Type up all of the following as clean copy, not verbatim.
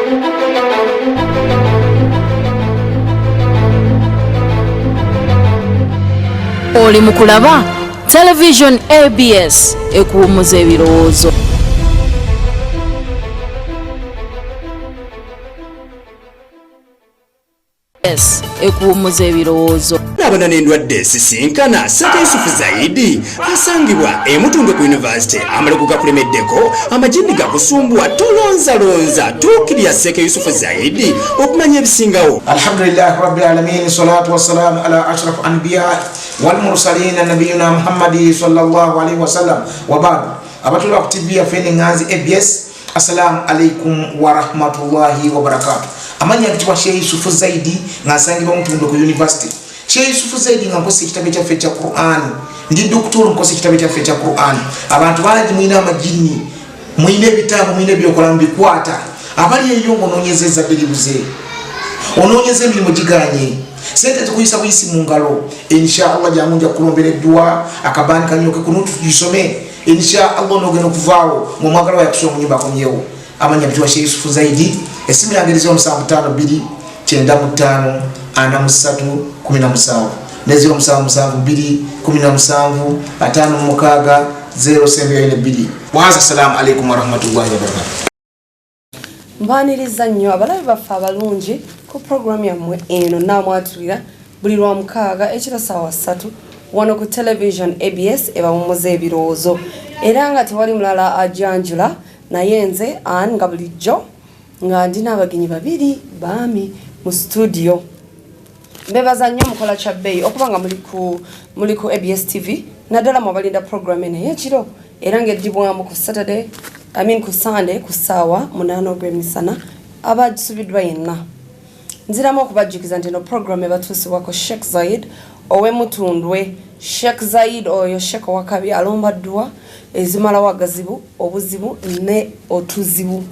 Oli mu kulaba Television ABS ekuwummuza ebirowoozo. S ekuwummuza ebirowoozo. Abana n'endwadde esisinkana Saka Yusufu Zaidi asangibwa e Mutundwe ku yunivasite. Amalogo gakulemeddeko, amajinni gakusumbuwa, tolonzalonza, tuukirira Seka Yusufu Zaidi okumanya ebisingawo. Alhamdulillahi rabbil alamin, salatu wassalamu ala ashraf anbiya wal mursalin nabiyuna Muhammadi sallallahu alaihi wasallam wa ba'd. Abatulaba ku TV yaffe n'enganzi ABS, assalamu alaikum warahmatullahi wabarakatuh. Amannya agitibwa Sheikh Yusufu Zaidi nga nsangibwa Mutundwe ku university. Sheikh Yusufu Zaidi nga nkozesa ekitabo ekyaffe ekya Quran, ndi dokitolo, nkozesa ekitabo ekyaffe ekya Quran. Abantu bangi mulina amajinni, mulina ebitabo, mulina ebyokola, mubikwata. Abali eyo ng'onoonyeza ezzadde libuze, onoonyeza emirimu giganye, sente zikuyisa buyisi mu ngalo, inshallah jangu nja kukulombera edduwa, akabaani kanyoke kuno tugisome, inshallah onogenda okuvaawo ng'omwagala wayakusula mu nyumba akomyewo. Amanya bitwa Sheikh Yusufu Zaidi, essimu yange eri 0752 95 43 17 ne 0772 17 56 0 sembyaine 2. Wahaza, assalamu alaikum warahmatullahi wabarakatuh. Mbaniriza nnyo abalabi baffe abalungi ku puroguramu yammwe eno naamwatulira buli lwa mukaaga ekiro saawa 3 wano ku Television ABS ebawummuza ebirowoozo, era nga tewali mulala ajanjula naye nze Ann, nga bulijjo nga ndina abagenyi babiri baami mu studio. Mbebaza nnyo mukola kya bbeeyi okuba nga muli ku ABS TV, naddala mwabalinda program eno ey'ekiro, era ng'eddibwamu ku Saturday, I mean ku Sunday, ku ssaawa 8 ogw'emisana. Abagisubiddwa yenna, nziramu okubajjukiza nti eno program ebatuusibwako Sheikh Zaid ow'emutundwe. Sheikh Zaid oyo Sheikh owakabi, alomba dduwa ezimalawo agazibu, obuzibu ne otuzibu.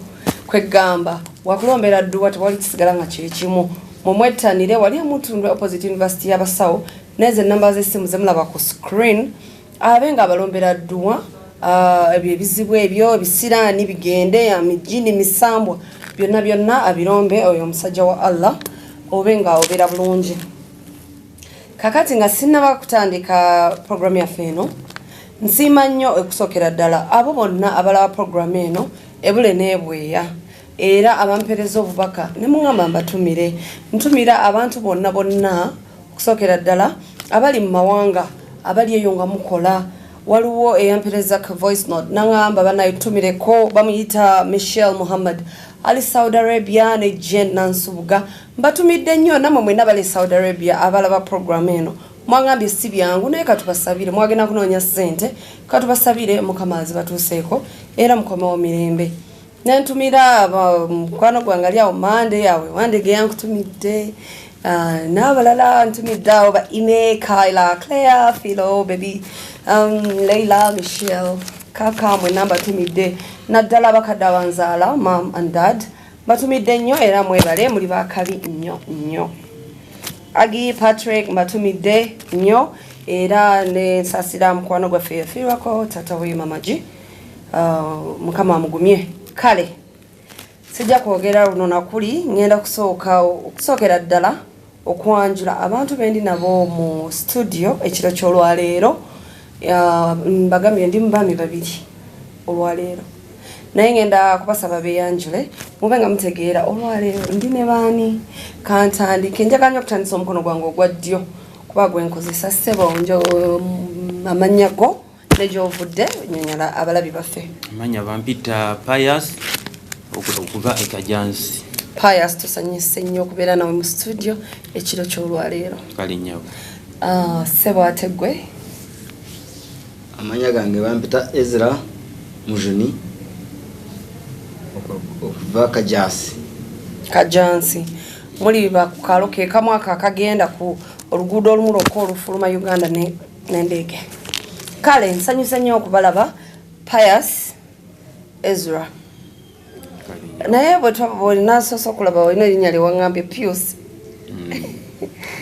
Kwegamba wakulombera dduwa, tewali kisigala nga kyekimu. Mumwettanire wali emutundwe, opposite University y'abasawo, neze enamba z'essimu zemulaba ku screen, abe nga abalombera dduwa. Ebyo ebizibu ebyo, ebisiraani bigende, amijini, misambwa, byonna byonna abirombe oyo omusajja wa Allah, obe nga obeera bulungi. Kakati nga sinnaba kutandika programu yaffe eno, nsiima nnyo okusookera ddala abo bonna abalaba programu eno ebule n'ebweya, era abampereza obubaka ne muŋŋamba mbatumire. Ntumira abantu bonna bonna, okusookera ddala abali mu mawanga, abali eyo nga mukola. Waliwo eyampereza ka voice note naŋŋamba banaye tutumireko, bamuyita Michelle Muhammad, ali Saudi Arabia, ne Jen Nansubuga. Mbatumidde nnyo nammwe mwenna bali Saudi Arabia abalaba programu eno. Mwagambye si byangu, naye katubasabire. Mwagenda kunoonya ssente, katubasabire Mukama azibatuuseeko era mukomewo mirembe. Nentumira mukwano gwange ali awo Mande, awe Wandege, yankutumidde. N'abalala ntumidde awo ba Ime, Kyla, Claire, Philo, baby, Leila, Michelle, kaka, mwenna mbatumidde, naddala abakadde abanzaala, mum and dad, mbatumidde nnyo era mwebale, muli bakabi nnyo nnyo. Agi, Patrick, mbatumidde nnyo, era nensasira mukwano gwaffe yafiirwako tata we Mamagi. Mukama amugumye. Kale sijja kwogera luno nakuli, ngenda kusooka okusookera ddala okwanjula abantu bendi nabo mu studio ekiro ky'olwaleero. Mbagambye ndi mubaami babiri olwaleero, naye ngenda kubasaba beyanjule mube nga mutegeera olwaleero ndi ne baani. Kantandike, njagala nnyo okutandisa omukono gwange ogwa ddyo kuba gwenkozesa. Ssebo, njo amannya go ne gy'ovudde, nyonyola abalabi baffe. Amanya bampita Pius, okuva e Kajansi. Pius, tusanyuse nnyo okubeera nawe mu studio ekiro ky'olwaleero. Kale nnyabo. Ah, ssebo, ate gwe? Amanya gange bampita Ezra Mujuni, okuva Kajasi. Kajansi, muli bakukalo ke kamu ako akagenda ku oluguudo olumu lwokka olufuluma Uganda n'endeege. Kale nsanyuse nnyo okubalaba, Pius, Ezra. Naye bwenasoose okulaba olina erinnya lyewaŋŋambye, Pius.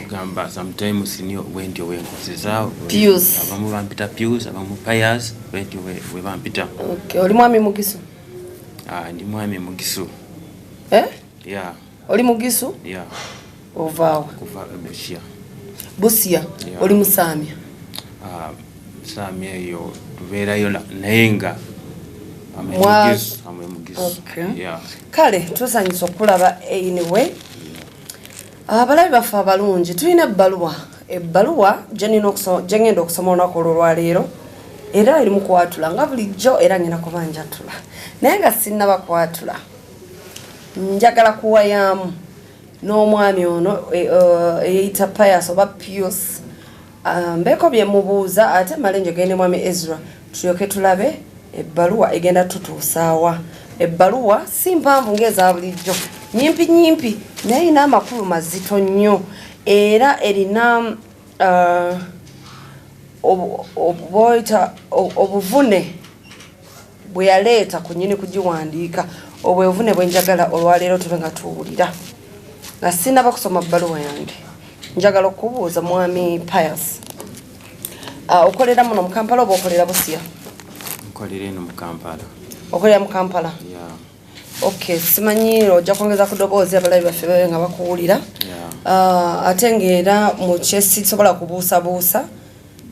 Gamba sometimes niyo bwentyo bwenkozesa. Pius. Abamu bampita Pius, abamu Pius, bwentyo bwe bampita. Okay, oli mwami Mugisu? Ah, ndi mwami Mugisu. Eh? Yeah. Oli mugisu? Yeah. Ovaawa? Kuva Busia. Busia? Yeah. Oli musaamya? Saamya eyo tubeerayo naye nga Okay. Kale tusanyusa okulaba. Anyway, abalabi baffe abalungi, tulina ebbaluwa gyengenda okusoma olunaku olwo olwaleero, era eri mu kwatula nga bulijjo, era ngenda kuba njatula, naye nga sinnaba kwatula njagala kuwayaamu n'omwami ono eyeyita Pius oba Pius. Mbeeko bye mubuuza, ate male njogende mwami Ezra, tulyoke tulabe ebbaluwa egenda tutuusaawa. Ebbaluwa si mpanvu ng'eza bulijjo, nyimpi nyimpi, naye erina amakulu mazito nnyo, era erina obuvune bwe yaleeta ku nnyini kugiwandiika, obwevune bwe njagala olwaleero tube nga tuwulira. Nga sinnaba kusoma bbaluwa yange, njagala okubuuza mwami Pius, okolera muno mu Kampala oba okolera Busia? Nkolera eno mu Kampala. Okolera mu Kampala? Yeah. Okay, simanyi ojja kwongeza ku ddoboozi abalabi baffe babe nga bakuwulira. Yeah. Ate ng'era mu kyesisobola kubuusabuusa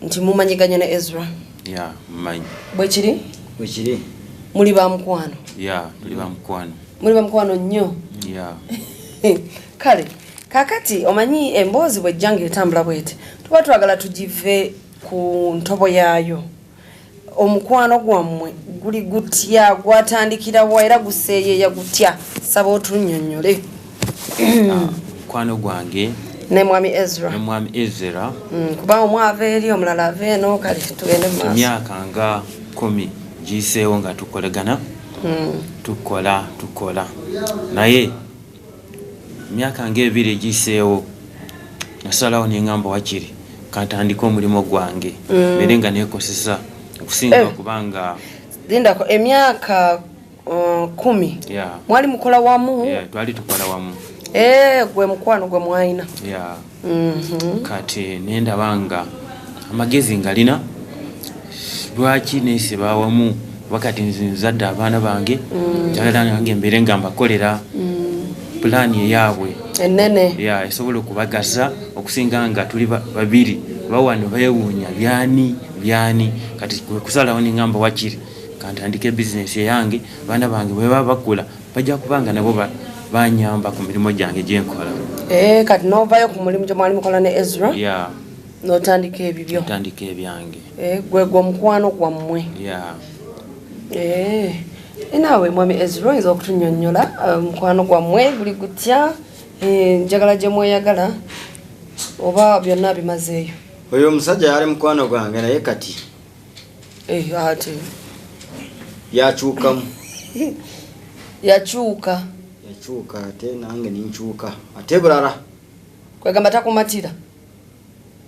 nti mumanyiganye ne Ezra. Yeah, mmanyi. Bwe kiri? Bwe kiri. Muli ba mukwano? Yeah, tuli ba mukwano. Muli ba mukwano nnyo? Yeah. Kale kakati omanyi emboozi bw'ejja ng'etambula bweti, tuba twagala tugive ku ntobo yaayo. Omukwano gwammwe guli gutya, gwatandikira wa era guseeyeeya gutya? Saba otunnyonnyole. Mukwano gwange ne mwami Ezra. Ne mwami Ezra. Kuba omu ava eri omulala ava eno, kale tugende mu maaso. Emyaka nga 10 giyiseewo nga tukolagana. Tukola naye emyaka ng'ebiri egiyiseewo nasalawo ne ŋŋamba wakiri kantandike omulimu gwange, mbeere nga neekosesa okusinga kubanga Lindako, emyaka 10 mwali mukola wamu? Yeah, twali tukola wamu. Gwe mukwano gwe mwalina. Yeah. Kati nendaba nga amagezi ngalina, lwaki neesiba wamu wakati nze nzadde abaana bange, njagala nange mbeere nga mbakolera pulaani eyaabwe enene. Yeah, esobola okubagasa okusinga nga tuli babiri bawano beewuunya byani byani. Kati kwe kusalawo ne ŋŋamba wakiri kantandike bizinesi eyange, abaana bange bwe baba bakula bajja kubanga nabo banyamba ku mirimu gyange gye nkola. Kati n'ovaayo ku mulimu gye mwali mukola ne Ezra? Yeah. N'otandika ebibyo? Ntandika ebyange. Gwe gwe omukwano gwammwe? Yeah. Naawe mwami Ezra oyinza okutunnyonnyola omukwano gwammwe guli gutya, njagala gye mweyagala oba byonna bimazeeyo? Oyo omusajja yali mukwano gwange naye kati Ate yakyukamu. Yakyuka? Yakyuka, ate nange ninkyuka ate bulala. Kwegamba takumatira?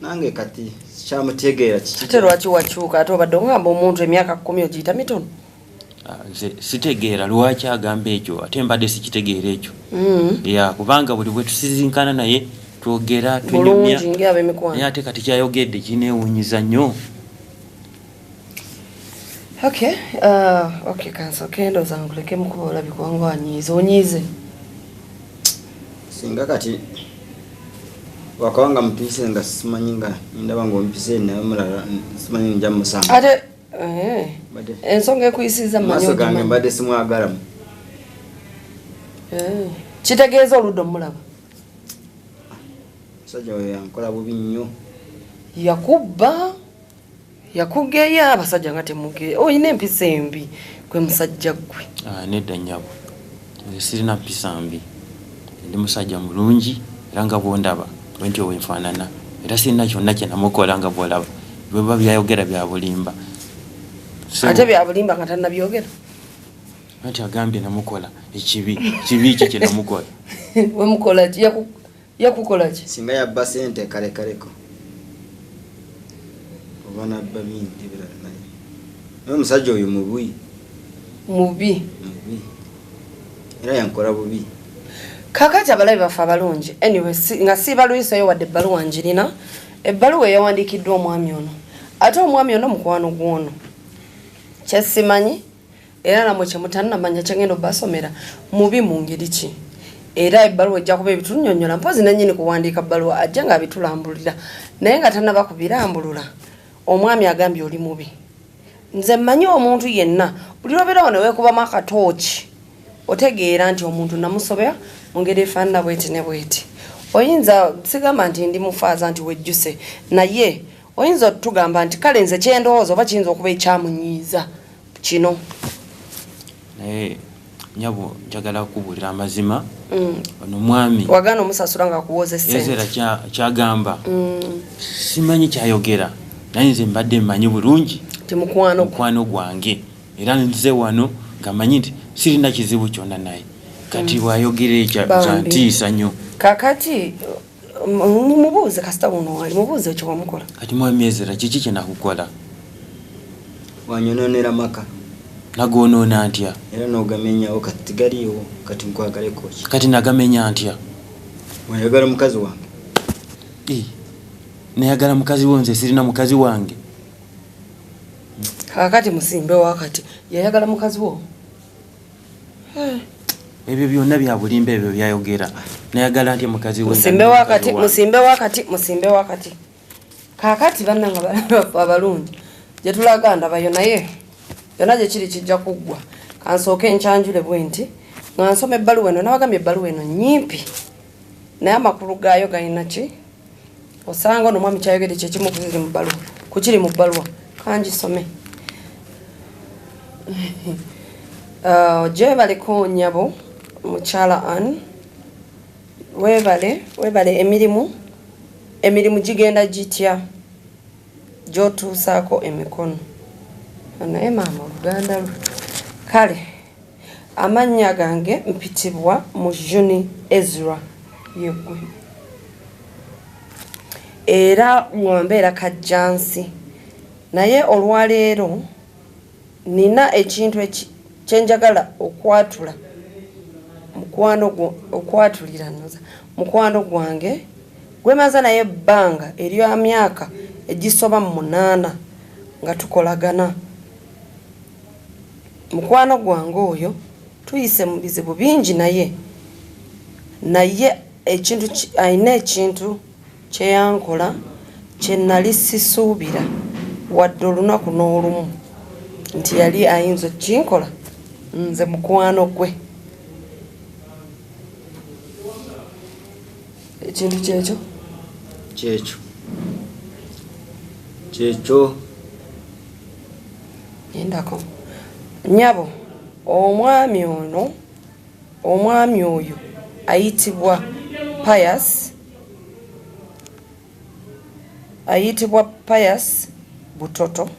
Nange kati sikyamutegeera kiki. Ate lwaki wakyuka? Ate obadde ogamba omuntu emyaka 10 ogiyita mitono? Nze sitegeera lwaki agamba ekyo, ate mbadde sikitegeera ekyo. Yeah, kubanga buli bwe tusisinkana naye twogera, tunyumya. Bulungi ng'ab'emikwano. Naye ate kati kyayogedde kineewuunyiza nnyo. Okay, okay, kansooke ndowooza nkuleke mukuba olabika nga wanyiize, onyiize. Singa kati wakaba nga mupise nga simanyi nga ndaba ng'ompise naye omulala simanyi nja musanga. Ate ensonga ekuyisizza mmanyi Maaso gange ogimanyi. mbadde simwagalamu. Kitegeeza oludda omulaba? Omusajja oyo yankola bubi nnyo. Yakubba, yakugeya, abasajja nga temugeya. Olina empisa embi gwe musajja ggwe. Nedda nnyabo, nze sirina mpisa mbi. Ndi musajja mulungi era nga bw'ondaba bwe ntyo bwe nfaanana, era sirina kyonna kye namukola nga bw'olaba. Bwe biba byayogera bya bulimba. Ate bya bulimba nga tannabyogera? Anti agambye namukola ekibi, kibi ki kye namukola? Wemukola ki? Yakukola ki? Singa yabba ssente kale kaleko. Oba nabba bingi ebirala naye. Naye omusajja oyo mubi. Mubi. Mubi. Era yankola bubi. Kaakati abalabi baffe abalungi, anyway, nga siibalwiseeyo wadde ebbaluwa njirina, ebbaluwa eyawandiikiddwa omwami ono. Ate omwami ono mukwano gw'ono. Kye simanyi, era nammwe kye mutannamanya kye ngenda obbasomera, mubi mu ngeri ki? Era ebbaluwa ejja kuba ebitunyonnyola, mpozi nannyini kuwandiika bbaluwa ajja nga abitulambulira, naye nga tannaba kubirambulula. Omwami agambye oli mubi. Nze mmanyi omuntu yenna buli lwobeerawo ne weekubamu akatooki otegeera nti omuntu namusobya mu ngeri efaanana bweti ne bweti. Oyinza sigamba nti ndi mufaaza nti wejjuse, naye oyinza otugamba nti kale nze kyendowooza oba kiyinza okuba ekyamunyiiza kino. Naye nyabo njagala kubuulira amazima. Ono mwami wagaana omusasula nga akuwoza essente. Ezera kyagamba simanyi kyayogera, naye nze mbadde mmanyi bulungi ti mukwano gwange, era nze wano nga mmanyi nti sirina kizibu kyonna naye. Kati bw'ayogera ekyo ntiisa nnyo. Kakati mubuuze kasita wuno wali, mubuuze ekyo wamukola. Kati mwami Ezera kiki kye nakukola? Wanyononera maka. Nagonoona ntya? Era n'ogamenyawo kati tigaliiwo, kati nkwagaleko ki? Kati nagamenya ntya? Wayagala mukazi wange. Nayagala mukazi wo, nze sirina mukazi wange. Kakati musimbe wakati yayagala mukazi wo. Ebyo byonna bya bulimba ebyo byayogera. Nayagala ntya mukazi we? Musimbe wakati, musimbe wakati, musimbe wakati. Kakati bannange abalungi gye tulaga ndabayo, naye yonna gye kiri kijja kuggwa. Kansooke nkyanjule bwe nti nga nsoma ebbaluwa eno. Nabagambye ebbaluwa eno nnyimpi, naye amakulu gaayo galina ki? Osanga ono omwami kyayogedde kyekimu kuziri mu bbaluwa, kukiri mu bbaluwa. Kangisome. Gyebaleko nnyabo mukyala Ann, webale webale emirimu gigenda gitya gy'otuusaako emikono. Naye maama oluganda lwo. Kale amannya gange mpitibwa Mujuni Ezra yeggwe, era ng'ombeera Kajjansi, naye olwaleero nina ekintu kyenjagala okwatula okwatulira mukwano gwange gwemaza naye ebbanga erya myaka egisoba mu 8 nga tukolagana. Mukwano gwange oyo tuyise mu bizibu bingi, naye ekintu alina ekintu kyeyankola kye nali sisuubira wadde olunaku n'olumu nti yali ayinza okinkola nze mukwano gwe. Ekintu kyekyo kyekyo kyekyo. Yendako nnyabo, omwami ono, omwami oyo ayitibwa Pius, ayitibwa Pius Butoto.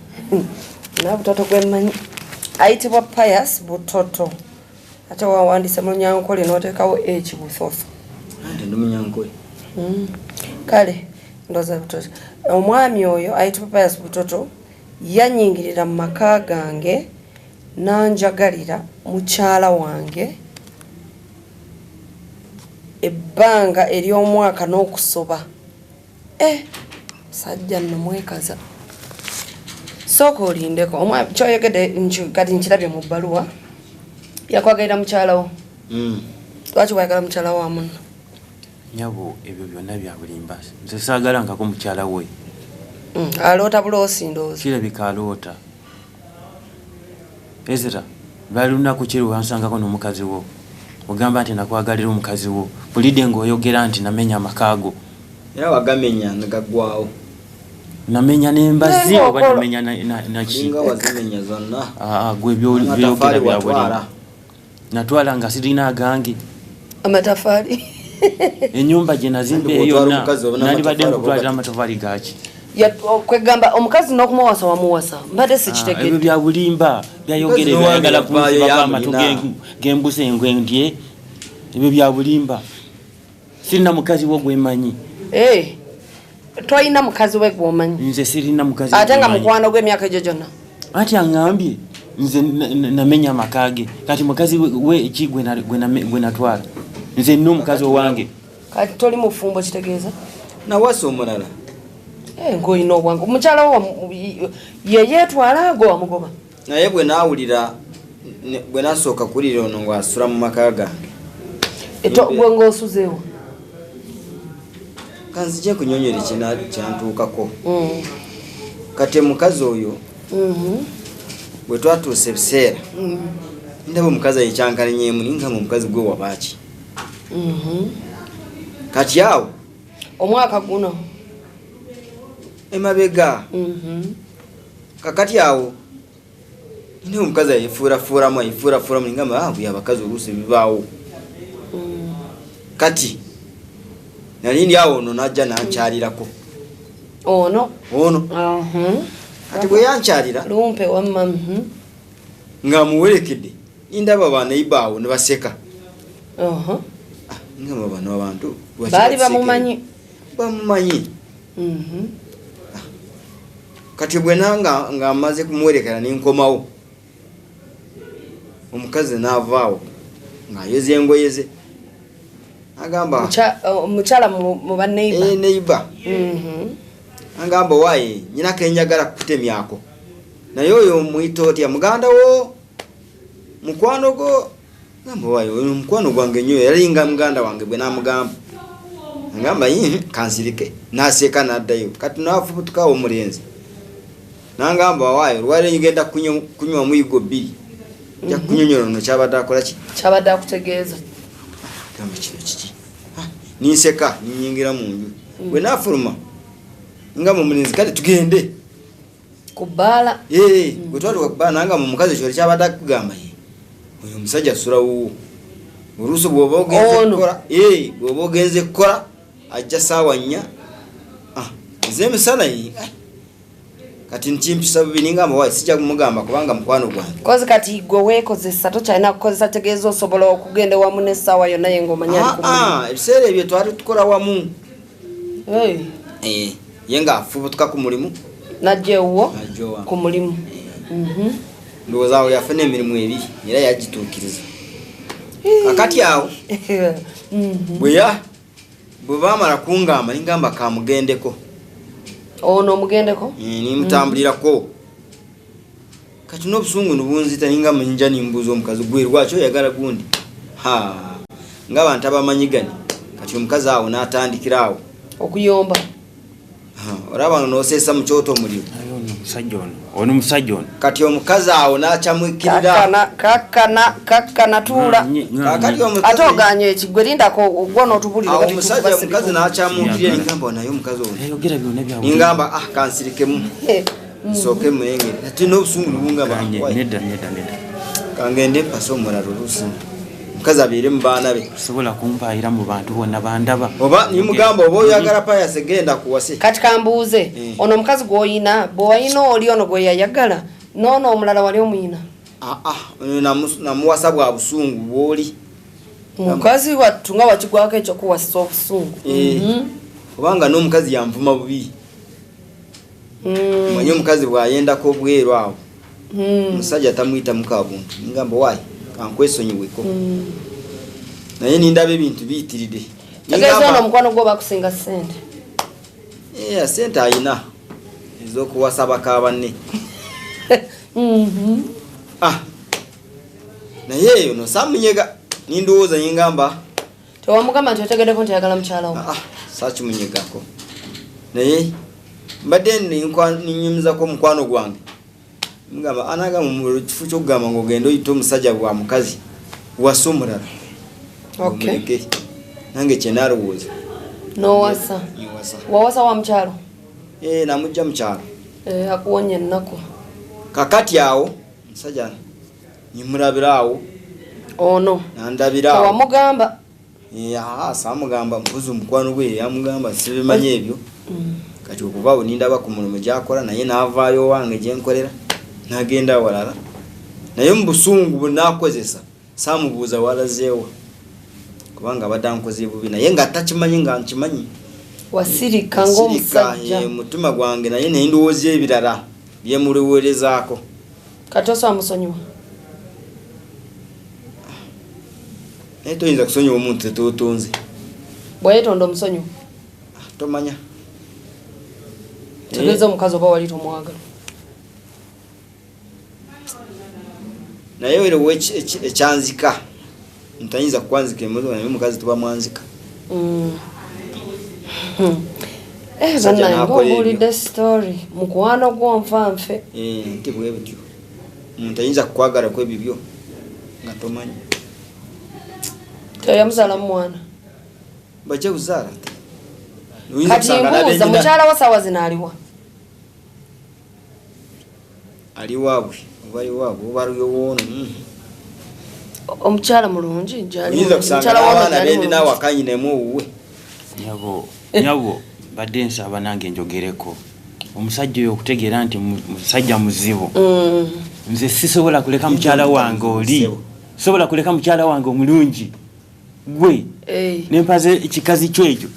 Na Butoto gwe mmanyi, ayitibwa Pius Butoto. Ate wawandiise mu Lunyankole n'oteekawo H Butoto. Ate ndi Munyankole. Kale ndowooza Butoto. Omwami oyo ayitibwa Pius Butoto yanyingirira mu maka gange n'anjagalira mukyala wange ebbanga ery'omwaka n'okusoba. Sajja nno mwekaza. Sooka olindeko. Kyoyogedde kati nkirabye mu bbaluwa. Yakwagalira mukyala wo. Lwaki wayagala mukyala wa munno? Nyabo ebyo byonna bya bulimba. Nze saagalangako mukyala we. Aloota buloosi ndowooza. Kirabika aloota. Ezra, lwali lunaku ki lwe wansangako n'omukazi wo? Ogamba nti nakwagalira omukazi wo. Bulidde ng'oyogera nti namenya amaka go. Era wagamenya ne gaggwawo. Namenya n'embazi oba namenya naki? Olinga wazimenya zonna. Gwe byogera bya bulimba. Natwala nga sirina agange. Amatafaali. Ennyumba gye nazimba eyo yonna nandibadde nkutwalira amatafaali gaki? Kwegamba omukazi n'okumuwasa wamuwasa, mbadde sikitegedde. Ebyo bya bulimba byayogera ebyayagala kunzibako amatu g'embuzi engwe ndye. Ebyo bya bulimba. Sirina mukazi wo gwemanyi. Tolina mukazi we gw'omanyi? Nze sirina mukazi. Ate nga mukwano gw'emyaka egyo gyonna? Anti aŋŋambye nze namenya amaka ge. Kati mukazi we ki gwe natwala? Nze nina omukazi owange. Kati toli mufumbo kitegeeza? Nawasa omulala. Ng'olina obwangu. Mukyala wo ye yeetwala gwe wamugoba? Naye bwe naawulira, bwe nasooka kuwulira ono ng'asula mu maka gange. Gwe ng'osuzeewo? Kanzije kunyonyera ekina kyantuukako. Kati mukazi oyo bwe twatuusa ebiseera, ndaba omukazi ayekyankalanyemu, ningamba omukazi gwe wabaaki? Kati awo omwaka guno emabega. Kakati awo nina omukazi ayefuurafuuramu, ayefuurafuuramu, ningamba buli abakazi oluusi bibaawo. Kati nali ndi awo, ono najja nankyalirako. Ono? Ono. Kati bwe yankyalira, lumpe wamma. Nga muwerekedde, nindaba baneiba awo ne baseka. Ngamba bano abantu lwaki baali bakusekerera? Bamumanyi? Bamumanyi. Kati bwe nanga nga maze kumuwerekera, ninkomawo, omukazi naavaawo ng'ayoza engoye ze, agamba Omukyala mu baneiba? Eh, neiba. Agamba, waaye nyina kenjagala kukutemyako, naye oyo omuyita otya? Muganda wo, mukwano gwo? Gamba, waaye oyo mukwano gwange nnyo, yalinga muganda wange. Bwe namugamba, agamba, "Ii, kansirike." Naseka naddayo. Kati nafubutukawo omulenzi nangamba, waaye olwaleero ngenda kunywa muyigo bbiri, nja kunyonyola ono kyabadde akola ki. Kyabadde akutegeeza. Gamba, kino kiki? Ah, ninseka, ninyingira mu nju. Bwe nafuluma, ngamba omulenzi, kale tugende ku bbaala. Eh, bwe twatuuka ku bbaala, nangamba omukazi kyoli kyabadde akugamba ye oyo omusajja asula wuwo, oluusi bw'oba ogenze Ono. kukola, eh, bw'oba ogenze kukola ajja saawa 4, Ah, ez'emisana ye. Ah, kati nkimpisa bubi, ningamba wayi sijja kumugamba kubanga mukwano gwange. Kozi kati gwe weekozesa, tokyalina kukozesa, tegeeza osobola okugenda wamu n'essaawa yonna ye ng'omanyi ali ku mulimu. Ah, ah, ebiseera ebyo twali tukola wamu. Hey, Eh, ye ng'afubutuka ku mulimu, najja ewuwo najja owange. ku mulimu. Ndowooza awo yafuna emirimu ebiri era yagituukiriza. Kakati awo bwe bamala kungamba, ningamba kamugendeko. Ono omugendeko? Eh, nimutambulirako. Kati n'obusungu nibunzita, ninga nja nimbuuza omukazi, gwe lwaki oyagala gundi? Ha, ng'abantu abamanyigani. Kati omukazi awo n'atandikira awo okuyomba. Ha, olaba nga noseesa mu kyoto omuliro. Aye ono omusajja ono, ono omusajja ono. Kati omukazi awo n'akyamwikirira. Kakkana, kakkana, kakkana, tuula. Kakati ate omukazi oganye ekigwe, lindako gwo n'otubulira. Awo omusajja, omukazi n'akyamwikirira, ningamba naye omukazi ono, Yayogera byonna bya ningamba, ah, kansirikemu nsooke mulengere. Ate n'obusungu nibungamba, Ganye, "Why?" Nedda, nedda, nedda. Kangende mpase omulala, oluusi omukazi abeere mu baana be. Sobola kumpaayira mu bantu bonna bandaba. Oba nimugamba, oba oyagala payase, genda kuwase. Kati kambuuze, ono omukazi gw'oyina, bwewayina oli ono gwe yayagala, n'ono omulala wali omuyina? Ah, ah, oyo namuwasa bwa busungu bwoli. Mukazi wattu nga wakigwako ekyokuwasa obusungu. Eh, kubanga n'omukazi yanvuma bubi. Manyi omukazi bw'ayendako obweru awo, omusajja tamuyita mukabuntu. Ningamba, waayi kankwesonyiweko, naye nindaba ebintu biyitiridde. Tegeeza ono omukwano gwo bakusinga ssente? Eh, sente ayina ez'okuwasa baka banne. Ah, naye eyo no samunyega, nindowooza ningamba Tewamugamba nti otegeddeko nti ayagala mukyala wo? Ah, sakimunyegako, naye mbadde ninyumizako omukwano gwange, mugamba anagamba mu kifo kyokugamba ngaogenda oyita omusajja bwa mukazi, wasa omulala. Omuleke. Nange kyenalowooza. Nowasa? Niwasa. Wawasa wa mukyalo? Eh, namujja mukyalo. Eh, akuwonya ennaku. Kakati awo omusajja nimulabira awo. Ono? Nandabira awo. Tewamugamba? Eh, aa, samugamba, mpuzi omukwano gwe yamugamba, sibimanyi ebyo. Kati okubaawo nindaba ku mulimu gyakola, naye naavaayo wange gyenkolera nagenda walala, naye mu busungu bwenakozesa samubuuza walazeewa, kubanga abadde ankoze bubi, naye nga takimanyi nga nkimanyi. Wasirika Sirika, ng'omusajja. eh, mutima gwange, naye nendowooza ebirala byemulowolezaako. Kati osobola musonyiwa? Naye toyinza kusonyiwa omuntu tetuutunze. Bweyetonda omusonyiwa? Tomanya. Tegeeza omukazi oba wali tomwagala? Naye erewo ekyanzika. Ntayinza kukwanzika emotoka naye omukazi tubamwanzika. Bannange, ng'obuulidde story mukwano gw'onfanfe. Nti bwe butyo omuntu ayinza kukwagala ebibyo nga tomanyi. Teyamuzaala mwana. Bajja kuzaala. Kati mbuuza, mukyala wa saawa zino aliwa? Ali waabwe, oba ali waabwe oba aliwoono. Omukyala mulungi gyali? Oyinza kusanga n'abaana bendina awaka nyinemu owuwe. Nyabo, nyabo, badde nsaba nange njogereko. Omusajja oyo okutegeera nti musajja muzibu. Nze sisobola kuleka mukyala wange oli, sobola kuleka mukyala wange omulungi gwe nempaze ekikazi kyo ekyo.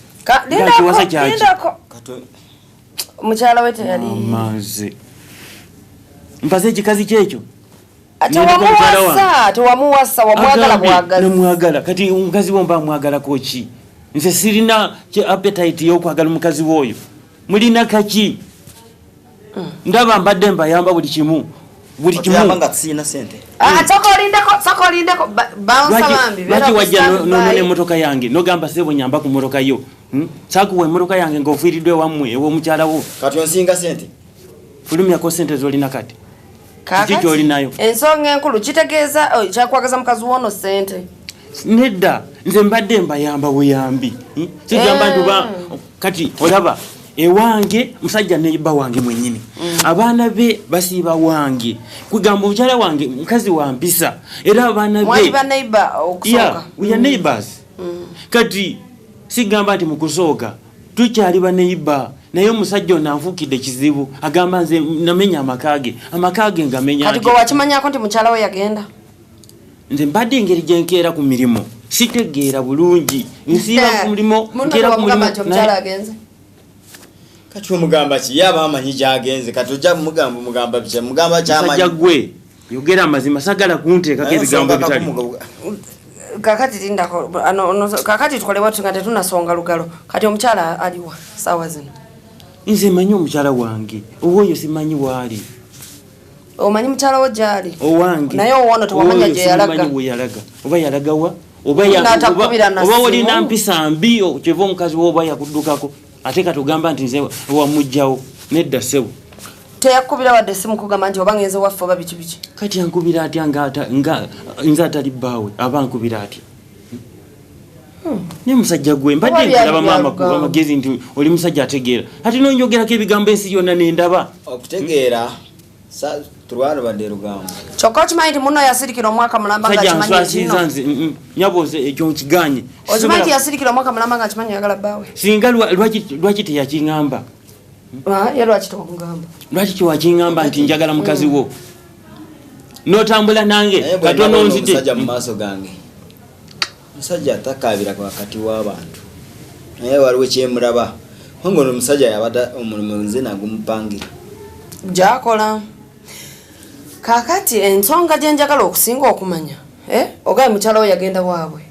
Ngakiwasa kyaki? Lindako, mukyala we teyali Maze mpaze ekikazi kyekyo. Tewamuwasa, tewamuwasa, wamwagala bwagazi. Nemwagala. Kati omukazi wo mba mwagalako ki? Nze sirina appetite y'okwagala omukazi w'oyo. Mulina kaki? Ndaba mbadde mbayamba buli kimu, buli kimu. Otuyamba nga tusiina sente. Ah, sooka olindeko, sooka olindeko. Bouncer bambi, beera Lwaki ku wajja standby. Nonona emmotoka yange nogamba sebo nyamba ku mmotoka yo? Saakuwa emmotoka yange ng'ofiiriddwa ewammwe ew'omukyala wo. Kati onsinga sente. Fulumyako sente z'olina kati. Kaakati, Kiki ky'olinayo? Ensonga enkulu kitegeeza, oh, kyakwagaza mukazi wono sente. Nedda, nze mbadde mbayamba buyambi. Sigamba nti oba kati olaba ewange musajja neiba wange mwennyini, abaana be basiiba wange, kugamba omukyala wange mukazi wa mpisa, era abaana Mwali be ba neighbor okusooka? Yeah, we are neighbors. Kati sigamba nti mukusooka tukyali ba neighbor, naye omusajja ono anfuukidde kizibu. Agamba nze namenya amaka ge, amaka ge ngamenya Kati ntya? gwe wakimanyako nti mukyala we yagenda? Nze mbadde engeri gye nkeera ku mirimu sitegeera bulungi, nsiiba ku mulimu, Munno nkeera ku tewamugamba mulimu. nti omukyala agenze? Kati omugamba ki? Ye aba amanyi gy'agenze. Kati ojja mugamba, mugamba biki? Mugamba kyamanyi. Musajja gwe yogera amazima, sagala kunteekako Naye ebigambo nsonga ebitali. Kakati lindako, ano, kakati tukole watu nga tetunasonga lugalo. Kati omukyala aliwa saawa zino? Nze manyi omukyala wange, owoyo simanyi waali. Omanyi mukyala wo gyali? Owange. Naye owono tewamanya Owoyo gye yalaga. simumanyi we yalaga, oba yalagawa, N'atakubira na oba olina ssimu. mpisa mbi, kyeva omukazi wo oba yakuddukako, ate kati ogamba nti nze wamugjawo. Nedda ssebo. Teyakubira wadde essimu kugamba nti oba ngenze waffe oba biki biki? Kati ankubira atya nga nze atali bbaawe? Aba ankubira atya? Naye musajja gwe mbadde Oba byali nkulabamu bya lugambo. amagezi nti oli musajja ategeera, ate nonjogerako ebigambo ensi yonna nendaba. Okutegeera tulwalubadde lugambo. Kyokka okimanyi nti munno yasirikira omwaka mulamba nga Musajja akimanyi nswasiza kino? nze, nyabo nze ekyo nkiganye. Okimanyi nti yasirikira omwaka mulamba nga akimanyi oyagala bbaawe? Singa lwaki teyakiŋŋamba? Ah, ye lwaki tewamugamba? Lwaki tewakiŋŋamba nti njagala mukazi wo notambula nange? Naye bwe Katono ndaba nzite. omusajja mu maaso gange, musajja atakaabira wakati w'abantu, naye waliwo kyemulaba kubanga ono omusajja yabadde omulimu nze nagumupangira. Gyakola. Kakati ensonga gye njagala okusinga okumanya, ogaye mukyala we yagenda waabwe.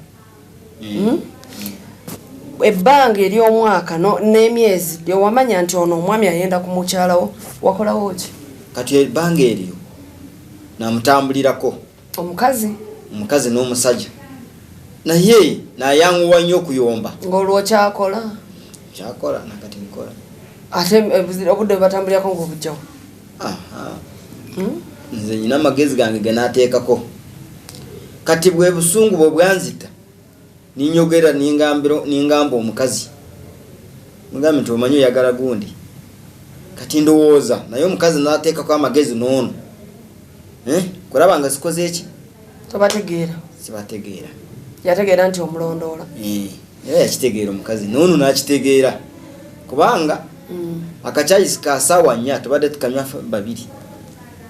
Ebbanga ery'omwaka n'emyezi lyewamanya nti ono omwami ayenda ku mukyala wo, wakolawo ki? Kati ebbanga eryo namutambulirako. Omukazi? Omukazi n'omusajja, naye nayanguwa nnyo okuyomba. Ng'olwo kyakola? Kyakola nakati nkola. Ate obudde bwe batambulirako ng'obujjawo? Aha. Nze nyina amagezi gange genateekako. Kati bwe busungu bwe bwanzita, ninyogera, ningamba omukazi, mugambe nti omanyi oyagala gundi. Kati ndowooza naye omukazi nateekako amagezi noono, kulaba nga sikoze eki. Tobategeera. Sibategeera. Yategeera nti omulondoola? Era yakitegeera omukazi noono nakitegeera, kubanga akakyayisi ka saawa 4 tubadde tukanywa babiri,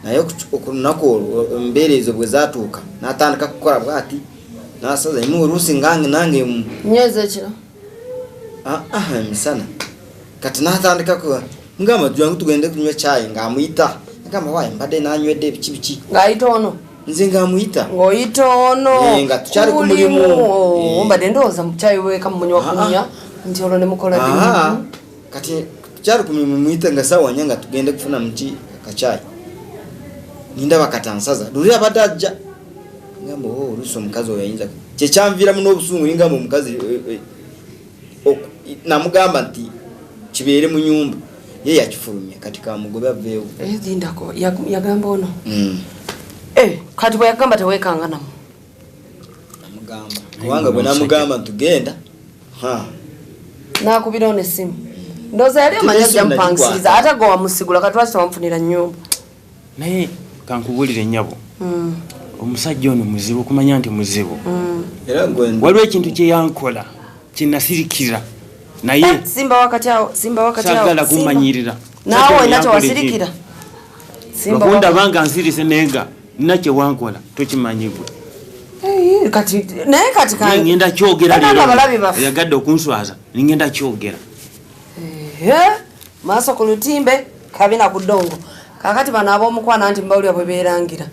naye olunaku olwo embeera ezo bwe zatuuka n'atandika kukola bwati n'asaza emu oluusi ngange nange Nyweza ekiro? Ah, ah, emisana. Kati n'atandika ngamba jangu tugende kunywa caayi, ng'amuyita, agamba waayi mbadde nanywedde biki biki. Ng'ayita ono? Nze ng'amuyita. Ng'oyita ono? Nga tukyali ku mulimu. Mbadde ndowooza mu caayi weeka mumunywa Ah, ah. kunywa nti olwo ne mukola Ah, bino. Kati tukyali ku mulimu, muyite nga saawa 4 nga tugende kufuna muki akacaayi, nindaba kati ansaza luli abadde ajja. Ngamba oh, oluusi omukazi oyo ayinza kyekyanviiramu n'obusungu, ningamba omukazi eh, eh, namugamba nti kibeere mu nyumba ye yakifulumya, kati kamugobe aveewo. Eh, lindako, yagamba ono kati bwe yagamba tewekanga namu. Namugamba kubanga bwe namugamba ntugenda Nakubira ono essimu, ndowooza yali omanyi ajja mupangisiriza, ate gwe wamusigula, kati lwaki tewamufunira nnyumba? Naye kankubulire nnyabo, omusajja ono muzibu, okumanya nti muzibu. Era gwe Waliwo ekintu kyeyankola kyenasirikira, naye Eh, simba wakati awo, simba wakati awo. Sagala Simba. kumanyirira. Naawe wena tewasirikira. Simba Okundaba nga nsirise, naye nga nina kyewankola, tokimanyi gwe. Eh, kati naye kati Naye ngenda kyogera. Banange abalabi baffe. Yagadde okunswaza, ningenda kyogera. Eh, maaso ku lutimbe, kabina ku ddongo. Kakati bano ab'omukwana nti mbawulira bwe beerangira,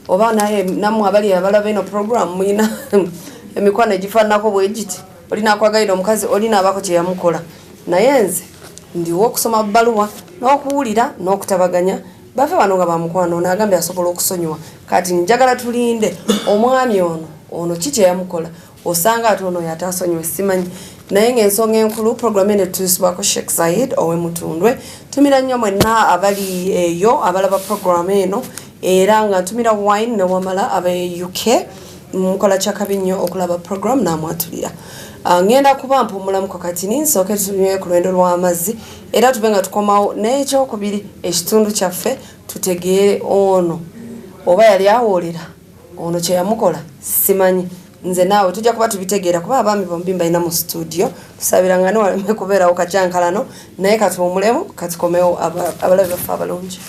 oba naye nammwe abali abalaba eno program mulina emikwano egifaananako bwe giti, olina akwagalira omukazi, olina abako kye yamukola. Naye nze ndiwo okusoma bbaluwa n'okuwulira n'okutabaganya bafe bano nga bamukwano. Ono agambye asobola okusonyiwa, kati njagala tulinde omwami ono, ono ki kye yamukola, osanga ate ono yatasonyiwe, simanyi. Naye ng'ensonga enkulu, program eno etuusibwako Sheikh Zaid ow'Emutundwe. Tumira nnyo mwenna abali eyo abalaba program eno, era nga ntumira Wine ne Wamala abe UK, mukola kyakabi nnyo okulaba program n'amwatulira. Ah, ngenda kuba mpumulamuko kati, ninsooke tunywe ku lwendo lw'amazzi, era tube nga tukomawo n'ekyokubiri ekitundu kyaffe, tutegeere ono oba yali awoolera ono kyeyamukola, simanyi. Nze naawe tujja kuba tubitegeera, kuba abaami bombi mbalina mu studio, tusabiranga ne waleme kubeerawo kacyankalano. Naye katuwumulemu, katukomewo abalabe baffe abalungi.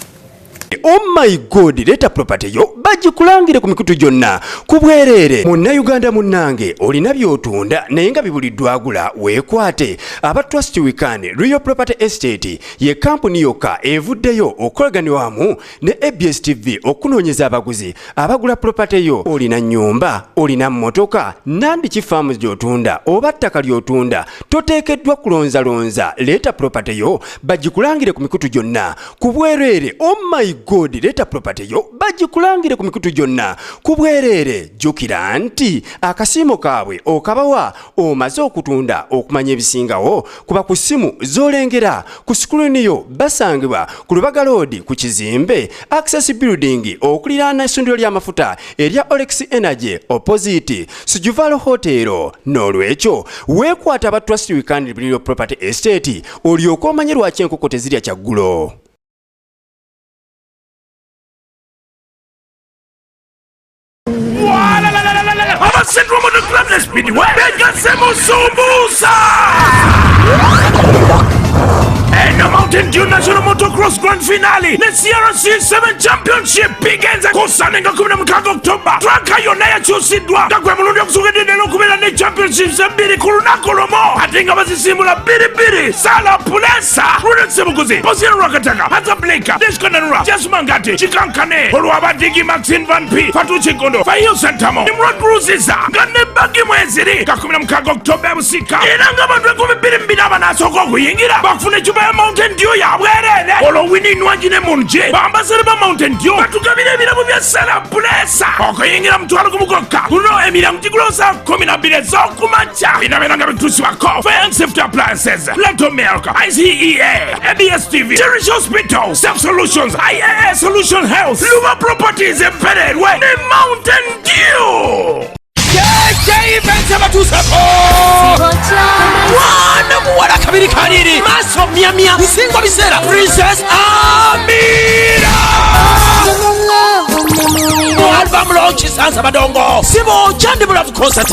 Oh my God, leeta property yo bagikulangire ku mikutu gyonna ku bwereere. Munnayuganda munnange, olina by'otunda naye nga bibuliddwa agula, weekwate aba Trust Wecan Real Property Estate. Ye kampuni yokka evuddeyo okukolaganirwamu ne ABS TV okunoonyeza abaguzi abagula property yo. Olina nnyumba, olina mmotoka, nandiki faamu gy'otunda oba ttaka ly'otunda, toteekeddwa kulonzalonza. Leeta property yo bagikulangire ku mikutu gyonna ku bwereere. Oh my God, leeta property yo bagikulangire ku mikutu gyonna ku bwereere. Jjukira nti akasiimo kaabwe okabawa omaze okutunda. Okumanya ebisingawo, kuba ku ssimu z'olengera ku sikulini yo. Basangibwa ku Lubaga Road, ku kizimbe Access Building, okuliraana essundiro ly'amafuta erya Olex Energy, opposite Sujuvalo Hotel. N'olwekyo weekwata aba Trust Weekend Real Property Estate, olyoke omanye lwaki enkoko tezirya kyaggulo. Aba Central Motor Club ne Speedway begasse musumbuusa eno Mountain Dew National Motocross Grand Finale ne CRC 7 Championship bigenze ku Sande nga 16 October. Track yonna yakyusiddwa, nga gwe mulundi okusookedde ddala okubeera ne championships ebbiri ku lunaku lumu, ate nga bazisimbula bbiri bbiri. Sala Pulesa, Ronald Sebuguzi, Posino Rwakataka, Haza Blake, Deshkananura, Jasmangati Chikankane, olwabadigi Maxine Van P, Fatu Chigondo, Fayo Santamo, Nimrod Ruziza, nga ne bagi mweziri nga 16 October busika, era nga abantu 2004 abanasooka okuyingira bakufuna ecupa ya Mountain Dew yabwereere. Olwo Winnie Nwangi ne Munje, bambasale ba Mountain Dew, batugabira ebirabo bya Sala Pulesa. Okuyingira 50,000 gwokka. Kuno emiryango gigulosa 12 ez'okumakya. Binabeera nga bituusibwako Fire and Safety Appliances, Lato Milk, ICEA, ABS TV, Cherish Hospital, Self Solutions, IAA Solution Health, Luba Properties empererwe ne Mountain Dew. Events abatuusako mwana muwala kabiri kaliri maaso myamya bisingwa biseera, Princess Amira mu album launch, Sansa Badongo Sibo Chandi Mulavu concert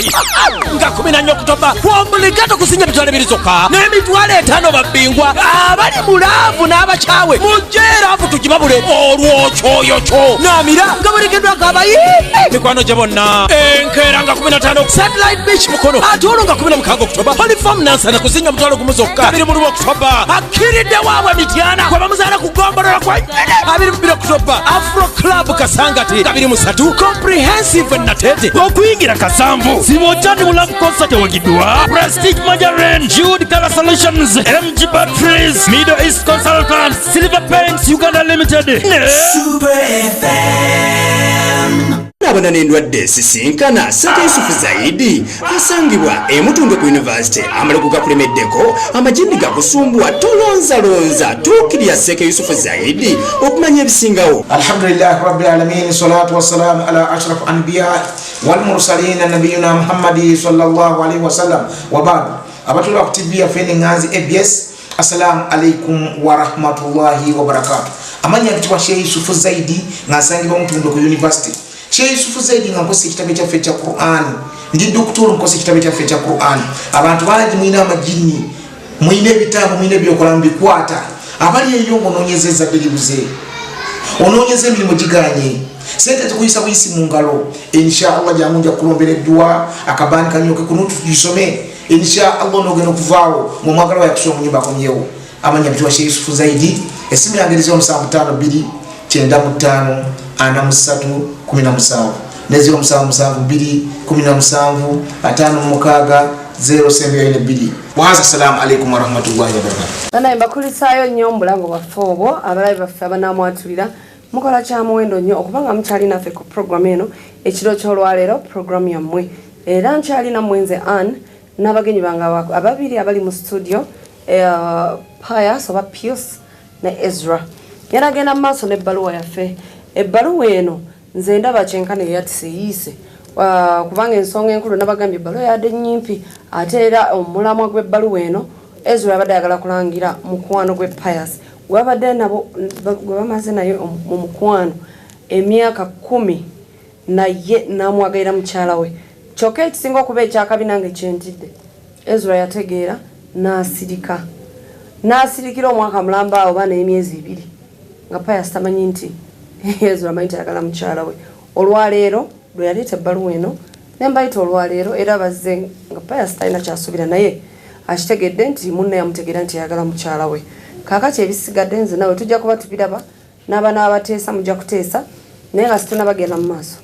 nga 14 Okutoba kwombuligato kusinya 20,000 zokka n'50,000. Babbingwa abali mu love n'abakyawe, mujje love tugibabule olwokyoyokyo namira nga buligeddwako abayimbi mikwano gye bonna. Enkeera nga 15, Satellite Beach Mukono, ate olwo nga 16 Okutoba, Polyfarm Nansana kusinya 10,000 zokka. 21 Okutoba, akkiridde waabwe Mityana kwe bamuzaala ku gombolola kwa nyene. 22 Okutoba, Afro Club Kasangati. 23, Comprehensive Natete. Okuyingira 700. Sibojani mu love concert ewagiddwa Prestige Margarine, Jude Color Solutions, MG Batteries, Middle East Consultants, Silver Paints Uganda Limited ne Super FM. Obonaabona n'endwadde, sisinkana Seke Yusufu Zaidi, asangibwa Emutundwe ku University. Amalogo gakulemeddeko, amajinni gakusumbuwa, tolonzalonza, tuukirira Seke Yusufu Zaidi okumanya ebisingawo. Alhamdulillahi rabbil alamin, salatu wassalamu ala ashraf anbiya wal mursalin nabiyuna Muhammadi sallallahu alaihi wasallam, wa ba'd. Abatula ku TV yaffe Nganzi ABS, assalamu alaikum wa rahmatullahi wa barakatuh. Amanya kitwa Sheikh Yusufu Zaidi nga asangibwa Mutundwe ku University. Sheikh Yusufu Zaidi nga nkosa ekitabo kyaffe ekya Qur'an, ndi dokitolo nkosa ekitabo kyaffe ekya Qur'an. Abantu bangi mulina amajinni, mulina ebitabo, mulina ebyokola mubikwata. Abali eyo ng'onoonyeza ezzadde libuze, onoonyeza emirimu giganye, sente zikuyisa buyisi mu ngalo. Inshallah jangu nja kukulombera edduwa, akabaani kanyoke kuno tugisome. Inshallah onogenda okuvaawo ng'omwagala wayakusoma mu nyumba akomyewo. Amanya bitwa Sheikh Yusufu Zaidi, essimu yange eri 0752 95 43 17 ne 0772 17 56 072. Wahaza, assalamu alaikum warahmatullahi wabarakatuh. Banaye mbakulisaayo nnyo omulango waffe obwo, abalabi baffe abanaamwatulira, mukola kya muwendo nnyo okubanga mukyali naffe ku programu eno ekiro ky'olwaleero, programu yammwe. Era nkyali nammwe nze Ann n'abagenyi bange ababiri abali mu studio, Pius oba Pius ne Ezra. Yaragenda mu maaso n'ebbaluwa yaffe. Ebbaluwa eno nze ndaba kyenkana eyatise yiise, kubanga ensonga enkulu nabagambye ebbaluwa yadde nnyimpi, ate era omulamwa gw'ebbaluwa eno Ezra abadde ayagala kulangira mukwano gwe Pius gwabadde nabo gwe bamaze naye mu mukwano emyaka 10, naye n'amwagalira mukyala we. Kyokka ekisinga okuba ekyakabi nange kyentidde, Ezra yategeera n'asirika, n'asirikira omwaka mulamba awo oba n'emyezi 2 nga Pius tamanyi nti Ezra amanyi tayagala mukyala we. Olwaleero lwe yaleeta ebbaluwa eno ne mbayita olwaleero, era bazze nga Pius talina kyasuubira, naye akitegedde nti munne yamutegeera nti ayagala mukyala we. Kaakati ebisigadde nze nawe tujja kuba tubiraba, n'aba n'abateesa mujja kuteesa, naye nga situnabagenda mu maaso.